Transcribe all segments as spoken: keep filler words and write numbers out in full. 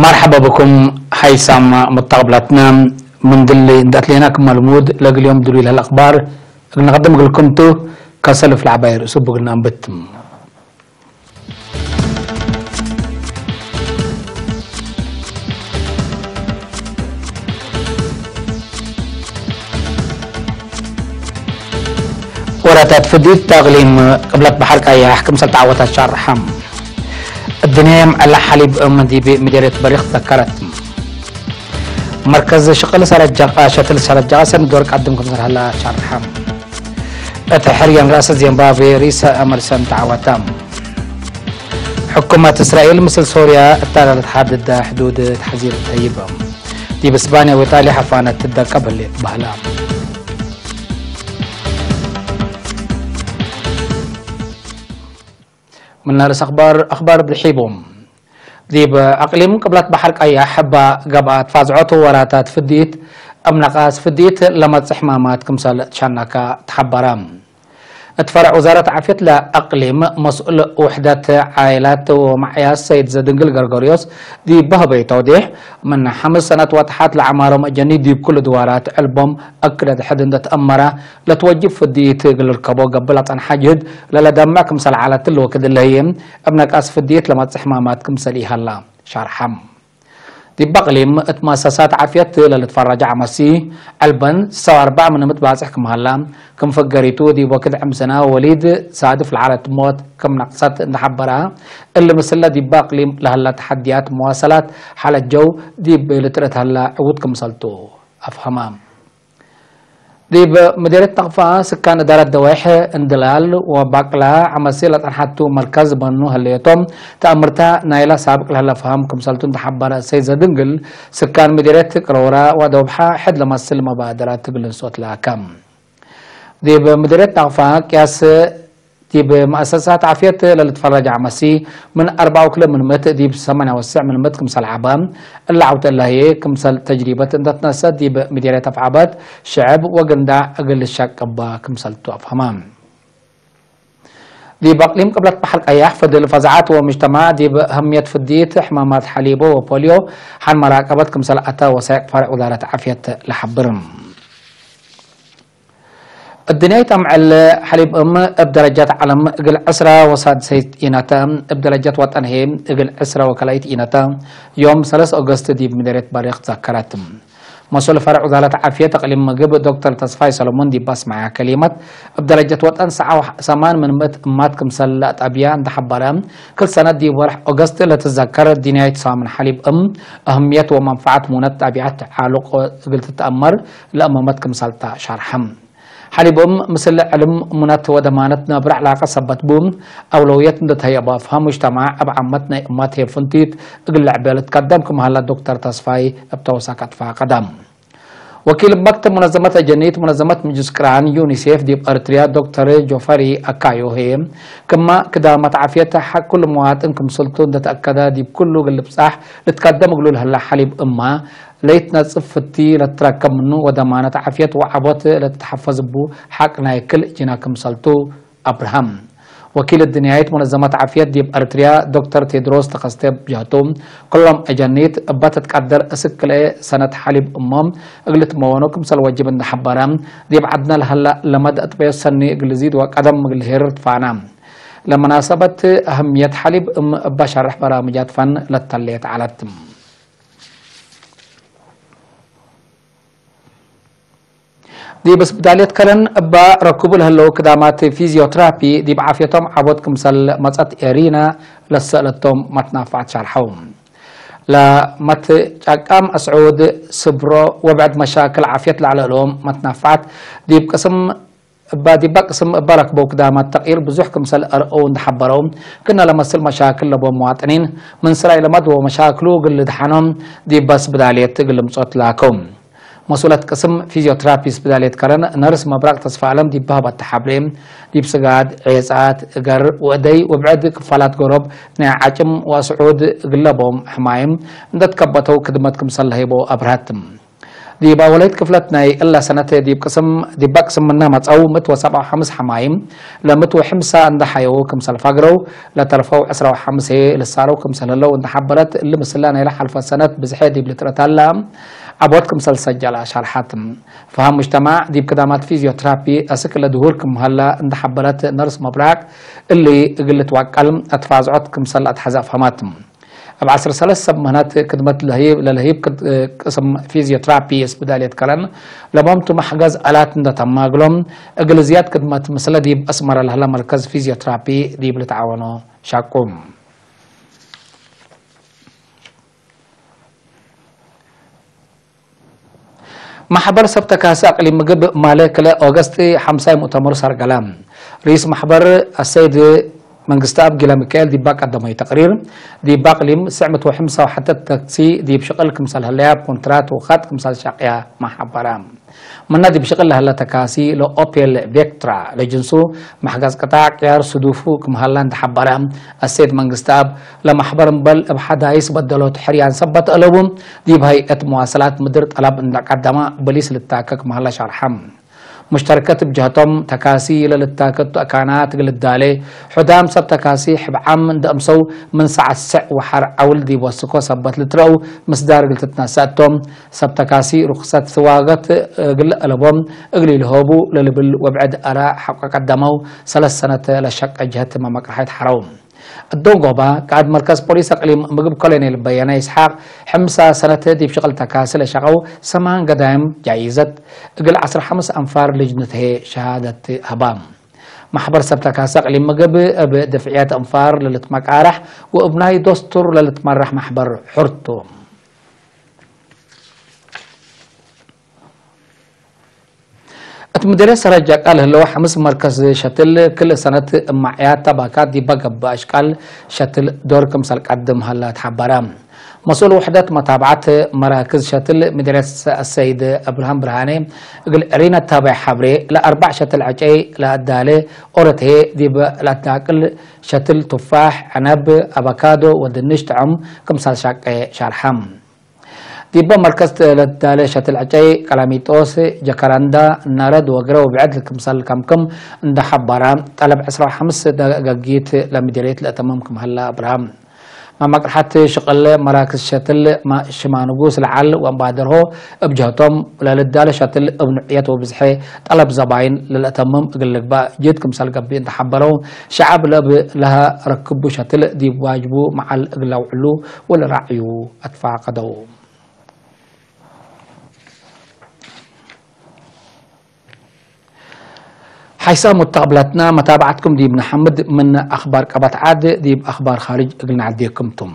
መርሐባ ብኩም ሀይሳም ሙተቀብላትና። ምን ድሊ እንዴ አትሌና ክመ ልሙድ ለእግል ዮም ድሉይ ለህለ አክባር እግል ነቀድም እግልኩም ቱ። ከሰልፍ ለዐባይ ርእሱ እቡ እግል ነአንብት። ወራታት ፍዲት እት አቅሊም ቅብለት በሐር ቀያሕ ክምሰል ተዐወተ ሸርሐ። እድንያም ዐለ ሐሊብ እም ዲብ ምዴርየት በሪክ ትዘከረት። መርከዝ ሽቅል ሰረጀቀ ሸትል ሰረጀቀ ሰኒ ዶር ቀድም ክምሰል ሀላ ሸርሐ። እት ሕርያን ረአሰ ዚምባብዌ ሪሰ ኤመርሰን ተዐወተ። ሕኩመት እስራኤል ምስል ሶርያ እታ ለልትሐድደ ሕዱድ ተሕዚር ተህይበ። ዲብ እስባንያ ወኢጣልያ ሐፋነት ትደቀብ ህሌት በህለ። ምን ርእስ አክባር፣ አክባር ብድሒቦም። ዲብ አቅሊም ቅብለት በሐር ቀያሕ እባ ገብአት ፋዝዖት ወራታት ፍዲት፣ እብ ነቃስ ፍዲት ለመጽእ ሕማማት ክምሰል ትሸነከ ተሐበረ። እት ፈረዕ ውዛረት ዓፍየት ለአቅሊም መስኡል ውሕደት ዓኢላት ወመዕያስ ሰይድ ዘድንግል ገርገርዮስ ዲብ በህበይ ተውዴሕ፣ ምን ሐምስ ሰነት ወተሐት ለዐማሮም አጀኒት ዲብ ኩሉ ድዋራት ዕልቦም እክደ ድሕድ እንዴ ተአመረ፣ ለትወጅብ ፍድይት እግል ልርከቦ ገብእ ለጸንሐ ጅህድ ለለደምዕ ክምሰል ዐለት እሊ ወክድ እለ ህዬ፣ እብ ነቃስ ፍድይት ለመጽእ ሕማማት ክምሰል ኢሀላ ሸርሐ። ዲብ አቅሊም እት መአሰሳት ዓፍየት ለልትፈረጀ ዐመሲ፣ ዕልበን ሰው አርበዕ ምንምት ባጽሕ ክም ሀላ፣ ክም ፍገሪቱ ዲብ ወክድ ዕምስና ወሊድ ሳድፍ ለዐለት ሞት ክም ነቅሰት እንዴ ሐበረ፣ እሊ ምስለ ዲብ አቅሊም ለሀላ ተሐድያት መዋሰላት ሐለት ጀው ዲብ ልትርአት ሀላ ዕዉት ክምሰልቱ አፍሀመ። ዲብ ምዴርየት ነቅፋ ስካን እዳረት ደዋይሕ እንድላል ወባቅላ ዐመሲ ለጸንሐቱ መርከዝ በኑ ህሌቶም፣ ተአምርታ ናይላ ሳብቅ ለህለ ፈሀም ክምሰልቱ እንተሐበረ ሰይድ ዘድንግል፣ ስካን ምዴርየት ቅረውራ ወደውብሐ ሕድ ለመስል መባደራት እግል ልንሶት ለአከ። ዲብ ምዴርየት ነቅፋ ቅያስ ዲብ መአሰሳት ዓፍየት ለልትፈረጅ ዐመሲ፣ ምን አርበዕ ወክልኤ ምንምት ዲብ ሰማንያ ወሰዕ ምንምት ክምሰል ዐበ፣ እለ ዐውተ እለ ህዬ ክምሰል ተጅሪበት እንዴ ትነሰት ዲብ ምዴርየት አፍዐበት ሽዕብ ወግንዳዕ እግል ልሸቅበ ክምሰልቱ አፍሀመ። ዲብ አቅሊም ቅብለት በሐር ቀያሕ ፈድል ፈዛዐት ወምጅተማዕ ዲብ አህምየት ፍድይት ሕማማት ሐሊቦ ወፖልዮ ሐን መራቀበት ክምሰል አተ ወሳይቅ ፈርዕ ውዛረት ዓፍየት ለሐብር። እድንያይት አምዕል ሐሊብ እም እብ ደረጃት ዐለም እግል ዕስራ ወሳድሰይት ኢነተ፣ እብ ደረጃት ወጠን ህዬ እግል ዕስራ ወከልአይት ኢነተ፣ ዮም ሰለስ ኦገስት ዲብ ምዴርየት በሪክ ትዘከረት። መስኡል ፈርዕ ውዛረት ዓፍየት እቅሊም ምግብ ዶክተር ተስፋይ ሰለሞን ዲብ አስመዐ ከሊመት፣ እብ ደረጀት ወጠን ሰዓ ወሰማን ምን ምእት እማት ክምሰል ለአጠብያ እንዴ ሐበረ፣ ክል ሰነት ዲብ ወርሕ ኦገስት ለትዘከር እድንያይት ሳምን ሐሊብ እም አህምየት ወመንፈዐት ሙነት ጣቢዐት ተዓሉቅ እግል ትትአመር ለአመመት ክምሰልታ ሸርሐ። ሐሊብ እም ምስል ዕልም፣ ሙነት ወደማነት ነብረ ዕላቀ ሰበት ቡ፣ አውለውየት እንዴ ተህየቦ አፍሀም፣ ሙጅተማዕ እብ ዓመት ናይ እማት ህዬ ፍንቲት እግል ልዕቤ ልትቀደም ክም ሀላ ዶክተር ተስፋይ እብ ተውሳከት ፈቀደ። ወኪል መክተብ ሙነዘመት አጀኒት ሙነዘመት ምጁስ ቅራን ዩኒሴፍ ዲብ ኤረትርያ ዶክተር ጆፈሪ አካዮ ህዬ፣ ክመ ክዳመት ዓፍየት ሐቅ ኩሉ መዋጥን ክምሰልቱ እንዴ ተአከደ፣ ዲብ ኩሉ እግል ልብጻሕ ልትቀደም እግሉ ለህለ ሐሊብ እማ፣ ለይትነጽፍ ፍቲ ለትትረከብ ምኑ ወደማነት ዓፍየት ወዐቦት ለትትሐፈዝ እቡ ሐቅ ናይ ክል ጅና ክምሰልቱ አብርሃም። ወኪል እድንያይት ሙነዘመት ዓፍየት ዲብ ኤረትርያ ዶክተር ቴድሮስ ተከስተ ብጀህቱ፣ ኩሎም አጀኒት እበ ትትቀደር እስክ ክልኤ ሰነት ሐሊብ እሞም እግል ልትመወኖ ክምሰል ወጅብ እንዴ ሐበረ፣ ዲብ ዐድነ ለሀለ ለመድ አጥበዮ ሰኒ እግል ልዚድ ወቀደም እግል ልሄርር ትፋና። ለመናሰበት አህምየት ሐሊብ እም እበ ሸርሕ በራምጃት ፈን ለተሌት ዐለት። ዲብ ስብዳልየት ከረን እበ ረክቡ ለህለው ክዳማት ፊዝዮትራፒ ዲብ ዓፍየቶም ዐቦት ክምሰል መጸት ኤሪና ለሰአለቶም መትናፍዓት ሸርሐው። ለመትጫቃም አስዑድ፣ ስብሮ ወብዕድ መሻክል ዓፍየት ለዐለ እሎም መትናፍዓት ዲብ ቅስም እበ ዲበ ቅስም እበ ረክበው ክዳማት ተቅይር ብዙሕ ክምሰል አርአው እንዴ ሐበረው፣ ክእነ ለመስል መሻክል ለቦም መዋጥኒን ምን ስራይ ለመድ ወመሻክሉ እግል ልድሐኖም ዲበ ስብዳልየት እግል ልምጾት ላከው። መስኡለት ቅስም ፊዝዮትራፒ ስብዳልየት ከረን ነርስ መብራቅ ተስፋአለም ዲብ በህበት ተሓብሬ፣ ዲብ ስጋድ፣ ዔጻት፣ እገር ወእደይ ወብዕድ ክፋላት ገሮብ ናይ ዓጭም ወአስዑድ እግል ለቦም ሕማይም እንዴ ትከበተው ክድመት ክምሰል ለህይቦ አብርሀት። ዲብ አወላይት ክፍለት ናይ እለ ሰነት ዲብ ቅስም፣ ዲባ ቅስም ምነ መጽአው ምእት ወሰብዓ ወሐምስ ሐማይም ለምእት ወሐምሳ እንደ ሐየው ክምሰል ፈግረው፣ ለተርፈው ዕስራ ወሐምስ ህዬ ልሳረው ክምሰል ህለው እንደ ሐበረት፣ እሊ ምስላ ናይለ ሐልፈት ሰነት ብዝሐ ዲብ ልትረታላ ዐቦት ክምሰል ሰጀለ ሻርሐት። ፈሀም ሙጅተማዕ ዲብ ክዳማት ፊዝዮትራፒ አስክ ለድሁር ክም ሀላ እንደ ሐበረት ነርስ መብራቅ፣ እሊ እግል ልትዋቀል አትፋዝዖት ክምሰል አትሐዘ አፍሀመት። እብ ዐስር ሰለስ ሰብ ምህነት ክድመት ለህይብ፣ ለለህይብ ክድ-፣ ቅስም ፊዝዮትራፒ እስብዳልየት ከረን ለቦምቱ መሕገዝ አላት እንደ ተማግሎም፣ እግል ዝያድ ክድመት ምስለ ዲብ አስመረ ለህለ መርከዝ ፊዝዮትራፒ ዲብ ልትዓወኖ ሻቁ። መሕበር ሰብ ተካሲ አቅሊም ምግብ ማለ ክለ ኦገስት ሐምሳይ ሙእተመሩ ሰርገለ። ርኢስ መሕበር አሰይድ መንግስተአብ ጊለሚካኤል ዲባ ቀደመዩ ተቅሪር፣ ዲባ አቅሊም ስዕምት ወሐምሳ ወሐተ ተክሲ ዲብ ሽቅል ክምሰል ህለያ ኮንትራት ወካጥ ክምሰል ሸቅያ መሐበረ። ምነ ዲብ ሽቅል ለህለ ተካሲ ለኦፔል ቬክትራ ለጅንሱ መሕገዝ ቅጣዕ ቅያር ስዱፉ ክም ሀላ እንደ ሐበረ፣ አሰይድ መንግስተአብ ለመሕበር እምበል እብ ሐዳይስ በደሎት ሕርያን ሰበት አለቡ፣ ዲብ ሀይአት መዋሰላት ምድር ጠለብ እንደ ቀደመ በሊስ ልታከክ መሀለ ሸርሐ። ሙሽተርከት እብ ጀህቶም፣ ተካሲ ለልታከቱ አካናት እግል ልዳሌ፣ ሑዳም ሰብ ተካሲ ሕብ ዓም እንደ አምሰው ምን ሰዓት ስዕ ወሐር ዐውል ዲብ ወስኮ ሰበት ልትረአው ምስዳር እግል ትትነሰእ ቶም። ሰብ ተካሲ ሩክሰት ስዋገት እግል አለቦም እግል ኢልሆቡ ለልብል ወብዕድ አረ ሐቆ ቀደመው ሰለስ ሰነተ ለሸቀ ጀህት መመቅርሐት ሐረው። እዶንጎባ፣ ቃእድ መርከዝ ፖሊስ አቅሊም ምግብ ኮሎኔል በየነ ይስሐቅ፣ ሕምሳ ሰነት ዲብ ሽቅል ተካሲ ለሸቀው ሰማን ገዳይም ጃይዘት እግል ዐስር ሐምስ አንፋር ልጅነት ህዬ ሸሃደት ሀባ። መሕበር ሰብ ተካሲ አቅሊም ምግብ እብ ድፍዕየት አንፋር ለልትመቃረሕ ወእብ ናይ ዶስቱር ለልትመራሕ መሕበር ሑር ቱ። እት ምድርየት ሰረጀቃ ለህለው ሐምስ መርከዝ ሸትል፣ ክል ሰነት እማዕያት ታባካት ዲበ ገብእ አሽቃል ሸትል ዶር ክምሰል ቀድም ሀላ ተሐበረ። መስኡል ውሕደት መታብዐት መራክዝ ሸትል ምድርየት አሰይድ አብርሃም ብርሃኔ፣ እግል ዕሪነት ታብዕ ሐብሬ፣ ለአርበዕ ሸትል ዐጨይ ለአዳሌ ኦረትሄ፣ ዲበ ለአዳቅል ሸትል ቱፋሕ፣ ዐነብ፣ አበካዶ ወድንሽ ጥዑም ክምሰል ሻቄ ሻርሐ። ዲበ መርከዝ ለትዳሌ ሸትል ዕጨይ፣ ቀላሚጦስ፣ ጀከረንዳ፣ ነረድ ወግረ ወብዕድ ክምሰል ከምክም እንደ ሐበረ፣ ጠለብ ዕስራ ወሐምስ ደገጊት ለምዲርየት ለአተምም ክም ሀለ አብርሃም። መመቅርሐት ሽቅል መራክዝ ሸትል ሽማንጉስ ለዐል ወእምባደርሆ እብ ጀህቶም፣ ለልዳሌ ሸትል እብ ኑዕየት ወብዝሐ ጠለብ ዘባይን ለልአተምም እግል ልግባእ ጅህድ ክምሰል ገብእ እንተ ሐበረው፣ ሸዐብ ለእብ ለሀ ረክቡ ሸትል ዲብ ዋጅቡ መዓል እግል ለአውዕሉ ወለራዕዩ አትፋቀደው። ሐይሳም ወተቅብለትና መታብዐትኩም ዲብ ነሐምድ፣ ምን አክባር ቀበት ዐድ ዲብ አክባር ካርጅ እግል ነዐዴኩም ቱም።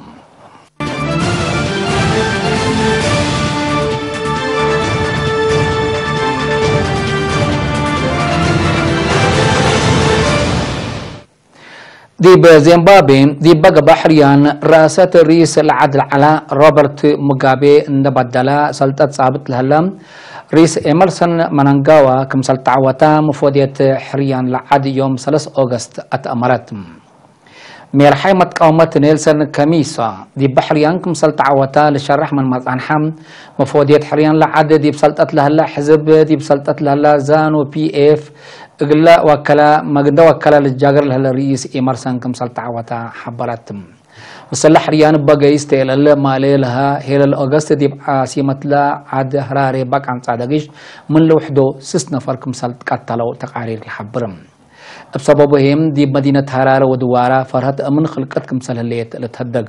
ዲብ ዚምባብዌ፣ ዲብ በገበ ሕርያን ራሰት ርኢስ ለዐድ ለዐለ ሮበርት ሙጋቤ እንደ በደለ ሰልጠት ጻብጥ ለህለ ርኢስ ኤመርሰን መናንጋዋ ክምሰል ተዐወተ፣ መፎድየት ሕርያን ለዐድ ዮም ሰለስ ኦገስት አትአመረት። ሜርሓይ መትቃውመት ኔልሰን ከሚሳ፣ ዲብ ሕርያን ክምሰል ተዐወተ ልሸረሕ ምን መጽአንሐ፣ መፎድየት ሕርያን ለዐድ ዲብ ሰልጠት ለህለ ሕዝብ፣ ዲብ ሰልጠት ለህለ ዛኑ ፒ ኤፍ፣ እግለ ወከለ፣ መግደ ወከለ ልጃገር ለህለ ርኢስ ኤመርሰን ክምሰል ተዐወተ ሐበረት። ምስለ ሕርያን እበ ገይስ ቴለለ ማሌ ለሀ ሄለል ኦገስት ዲብ ዓሲመትለ ዐድ ህራሬ በቃንጻ ደጊሽ ምን ለውሕዶ ስስ ነፈር ክምሰል ትቀተለው ተቃሪር ለሐብር። እብ ሰበቡ ህዬም ዲብ መዲነት ሀራረ ወድዋራ ፈርሀት እምን ክልቀት ክምሰል ህሌት ልትሀደግ።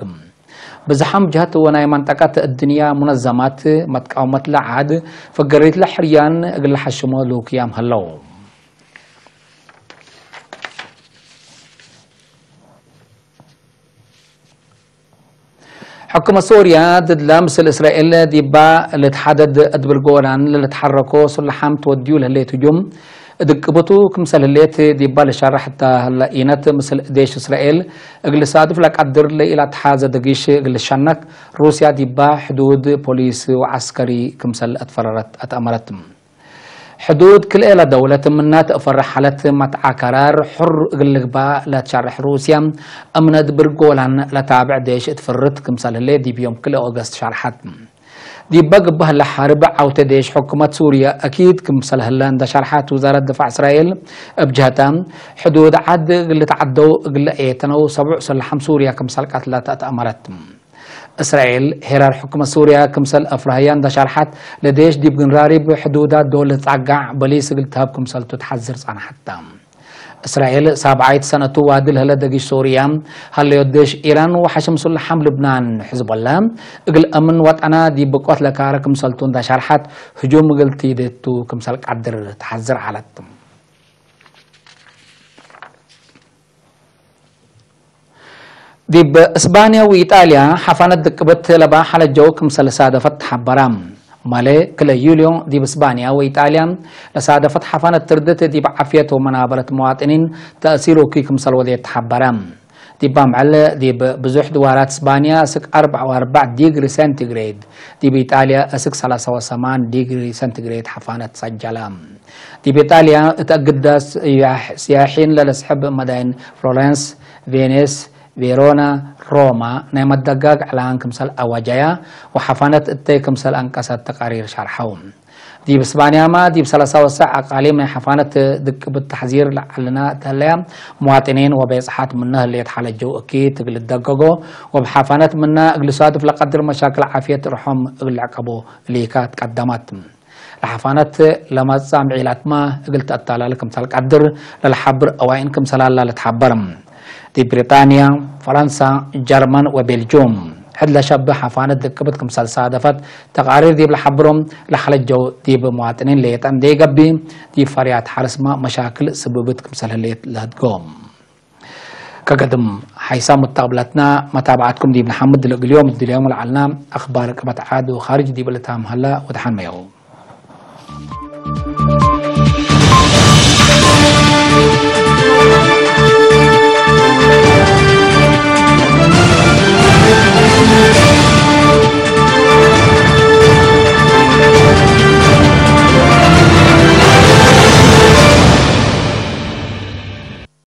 ብዝሓም ጀህት ወናይ መንጠቀት እድንያ ሙነዘማት መትቃውመት ለዐድ ፈገሪት ለሕርያን እግል ለሐሽሞ ልውክያም ህለው። ሕኩመት ሶርያ ድድላ ምስል እስራኤል ዲባ ልትሓደድ እድብል ጎላን ለልትሐረኮ ሱላሓም ትወድዩ ለህሌት ህጁም እድቅብቱ ክምሰል ህሌት ዲባ ልሸረሕ እተ ህለ ኢነት ምስል ዴሽ እስራኤል እግል ልሳድፍ ለቀድር ለኢለትሓዘ ደጊሽ እግል ልሸነክ ሩስያ ዲባ ሕዱድ ፖሊስ ወዐስከሪ ክምሰል አትፈረረት አትአመረት። ሕዱድ ክልኤ ለደውለት ምነ ትአፈርሕ ሐለት መትዓ ከራር ሑር እግል ልግባእ ለትሸርሕ ሩስየ፣ እምነ እድብር ጎላን ለታብዕ ዴሽ እት ፍርት ክምሰል ህሌት ዲብ ዮም ክልኤ ኦገስት ሸርሐት። ዲበ ግብእ ህለ ሐርብ ዐውቴ ዴሽ ሕኩመት ሱርየ አኪድ ክምሰል ህለ እንደ ሸርሐት ውዛረት ድፋዕ እስራኤል፣ እብ ጀህተ፣ ሕዱድ ዐድ እግል ልትዐደው እግል ለኤተነው ሰቡዕ ሰለሐም ሱርየ ክምሰል ቀትለት አትአመረት። እስራኤል ሄራር ሕኩመት ሱርየ ክምሰል አፍረሀየ እንደ ሸርሐት፣ ለዴሽ ዲብ ግንራሪብ ሕዱዳት ዶል ልትጻጋዕ በሊስ እግል ተሀብ ክምሰልቱ ተሐዝር ጸንሐተ። እስራኤል ሳብዓይት ሰነቱ ዋዲ ለህለ ደጊሽ ሶርያ፣ ሀለዮት ዴሽ ኢራን ወሐሽም ሱለሓም ልብናን፣ ሕዝቦላ፣ እግል አምን ወጠና ዲብ ብቆት ለካረ ክምሰልቱ እንዳ ሸርሐት፣ ህጁም እግል ቲዴቱ ክምሰል ቀድር ተሐዝር ዐለት። ዲብ እስባንያ ወኢጣልያ ሐፋነት ድቅብት ለባ ሐለጀው ክምሰል ሳደፈት ተሐበራ። ማሌ ክለ ዩልዮ ዲብ እስባንያ ወኢጣልያ ለሳደፈት ሐፋነት ትርድት ዲብ ዓፍየት ወመናበረት መዋጥኒን ተእሲር ወኪ ክምሰል ወዴት ተሐበረ። ዲብ አምዕል ዲብ ብዙሕ ድዋራት እስባንያ እስክ አርበዕ ወአርበዕ ዲግሪ ሴንቲግሬድ፣ ዲብ ኢጣልያ እስክ ሰላሳ ወሰማን ዲግሪ ሴንቲግሬድ ሐፋነት ሰጀለ። ዲብ ኢጣልያ እት አግዳ ስያሕ-፣ ስያሒን ለለስሕብ መዳይን ፍሎረንስ፣ ቬኔስ፣ ቬሮና፣ ሮማ ናይ መደጋግ ዕላን ክምሰል አዋጃያ ወሐፋነት እተይ ክምሰል አንቀሰት ተቃሪር ሸርሐው። ዲብ እስባንያመ ዲብ ሰላሳ ወሰዕ አቃሊም ናይ ሐፋነት ድቅብት ተሕዚር ለዐልና እት ህለያ፣ መዋጥኒን ወቤጽሓት ምነ ህሌት ሐለጀው እኪት እግል ልደገጎ፣ ወእብ ሐፋነት ምነ እግል ልሳድፍ ለቀድር መሻክል ዓፍየት ርሖም እግል ልዕቀቦ እሊከ ትቀደመት። ለሐፋነት ለመጽአ ምዒላትመ እግል ተአታላል ክምሰል ቀድር ለለሐብር አዋይን ክምሰል ሀላ ልትሐበር። ዲብ ብሪጣንያ፣ ፈረንሳ፣ ጀርመን ወቤልጁም ሕድ ለሸብህ ሐፋነት ድቅብት ክምሰል ሳደፈት ተቃሪር ዲብ ለሐብሮም ለሐለጀው ዲብ መዋጥኒን ሌጠ እንዴ ገብእ፣ ዲብ ፈርያት ሐርስመ መሻክል ስብብት ክምሰል ህሌት ለህድጎም። ከገድም ሐይሳም ሙታብለትና መታብዐትኩም ዲብ ነሐምድ። ለእግል ዮም እድልዮም ለዐልና አኽባር ቅበት ዐድ ወኻርጅ ዲብ ልታም ሀላ ወደሐመየው።